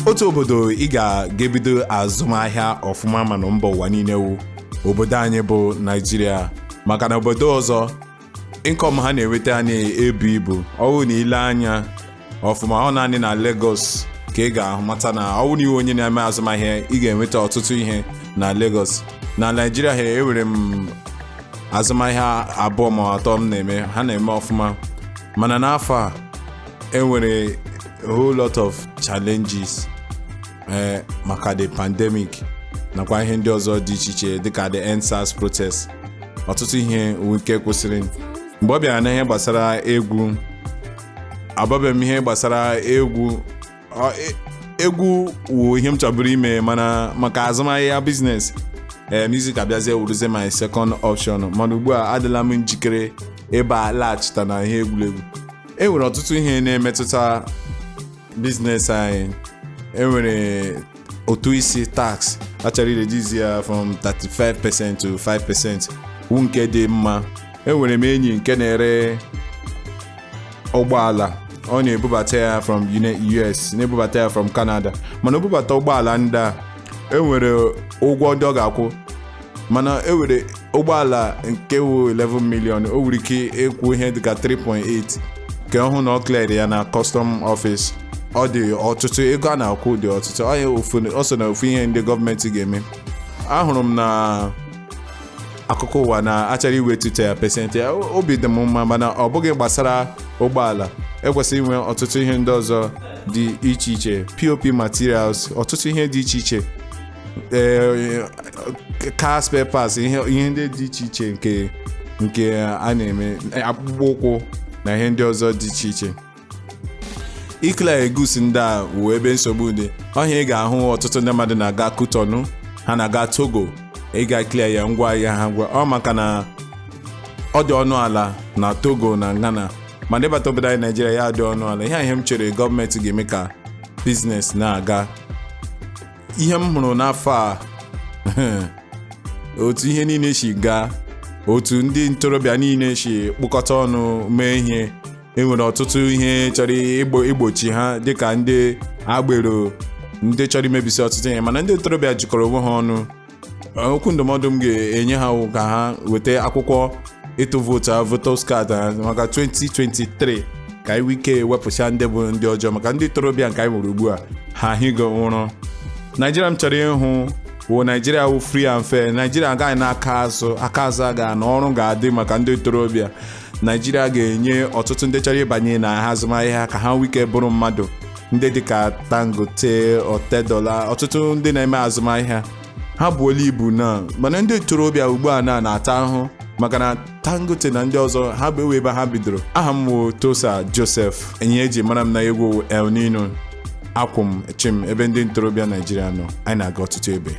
Otu obodo ị ga-ebido azụmahịa ọfụma mana mba ụwa niile wụ obodo anyị bụ Naijiria, maka na obodo ọzọ income ha na-enweta na-ebu ibu. Ọwụ na ile anya ọfụma, ọ naanị na Lagos ka ị ga-ahụ mata na ọwụ na iwe onye na-eme azụmahịa, ị ga-enweta ọtụtụ ihe na Lagos. Na Naijiria ha, enwere m azụmahịa abụọ ma atọ m na-eme, ha na-eme ọfụma, mana n'afọ a enwere a whole lot of challenges maka the pandemic nakwa ihe ndị ọzọ dị iche iche dịka the EndSARS protest. Ọtụtụ ihe nke kwụsịrị mgbe ọ bịara n'ihe gbasara egwu. Ababeghị m ihe gbasara egwu. Egwu wụ ihe m chọburu ime, mana maka azụmahịa business, music abịazie wuruzie my second option. Mana ugbu a adịla m njikere ịba laghachita na ihe egwuregwu. E nwere ọtụtụ ihe na-emetụta business anyị. Enwere ụtụ isi, tax, achọrọ ireduce ya from 35% to 5%, wu nke dị mma. Enwere m enyi nke na-ere ụgbọala, ọ na-ebubata ya from US, na-ebubata ya from Canada, mana o bubata ụgbọala ndị a, enwere ụgwọ ndị ọ ga-akwụ. Mana enwere ụgbọala nke wụ 11 million, o nwere ike ịkwụ ihe dịka 3.8 ka ọ hụ na ọ clear ya na custom office. Ọ dị ọtụtụ, ego a na-akwụ dị ọtụtụ. Ọ so na ofu ihe ndị gọọmenti ga-eme. Ahụrụ m na akụkọ ụwa na achọrọ iwetute ya percent ya. Obi dị m mma, mana ọ bụghị gbasara ụgbọala. Ekwesịrị inwe ọtụtụ ihe ndị ọzọ dị iche iche, POP materials, ọtụtụ ihe dị iche iche, car spare parts, ihe ndị dị iche iche nke a na-eme, akpụkpọ ụkwụ na ihe ndị ọzọ dị iche iche. Iclear goods ndị a wụ ebe nsogbu dị. Ọhịa ị ga-ahụ ọtụtụ ndị mmadụ na-aga Cotonou, ha na-aga Togo ịga clear ya ngwa ahịa ha ngwa ọ, maka na ọ dị ọnụ ala na Togo na Ghana, mana ịbata obodo anyị Naijiria, ya dị ọnụ ala. Ihe a ihe m chere gọọmenti ga-eme ka business na-aga. Ihe m hụrụ n'afọ a, otu ihe niile si gaa, otu ndị ntorobịa niile si kpụkọta ọnụ mee ihe, enwere ọtụtụ ihe chọrọ igbochi ha, dịka ndị agbero, ndị chọrọ imebisi ọtụtụ ihe, mana ndị ntorobịa jikọrọ onwe ha ọnụ. Okwu ndụmọdụ m ga-enye ha wụ ka ha weta akwụkwọ ịtụ vootu ha, voters card ha, maka 2023, ka anyị nwee ike wepụcha ndị bụ ndị ọjọọ, maka ndị ntorobịa nke anyị nwere ugbu a, ha higo ụrụ. Naijiria m chọrọ ịhụ wụ Naijiria wụ free and fair. Naijiria agaghị n'aka azụ, aka azụ aga na ọrụ ga-adị maka ndị ntorobịa. Naijiria ga-enye ọtụtụ ndị chọrọ ịbanye na azụmahịa ka ha nwee ike bụrụ mmadụ, ndị dịka Dangote, Otedola, ọtụtụ ndị na-eme azụmahịa ha buola ibu na, mana ndị ntorobịa ugbu a na na-ata ahụhụ maka na Dangote na ndị ọzọ ha bụ ewe ebe ha bidoro. Aha m wụ Tosa Joseph. Enyi eji mara m na egwu El Nino. Akwụ m chim ebe ndị ntorobịa Naijiria nọ. Anyị na-aga ọtụtụ ebe.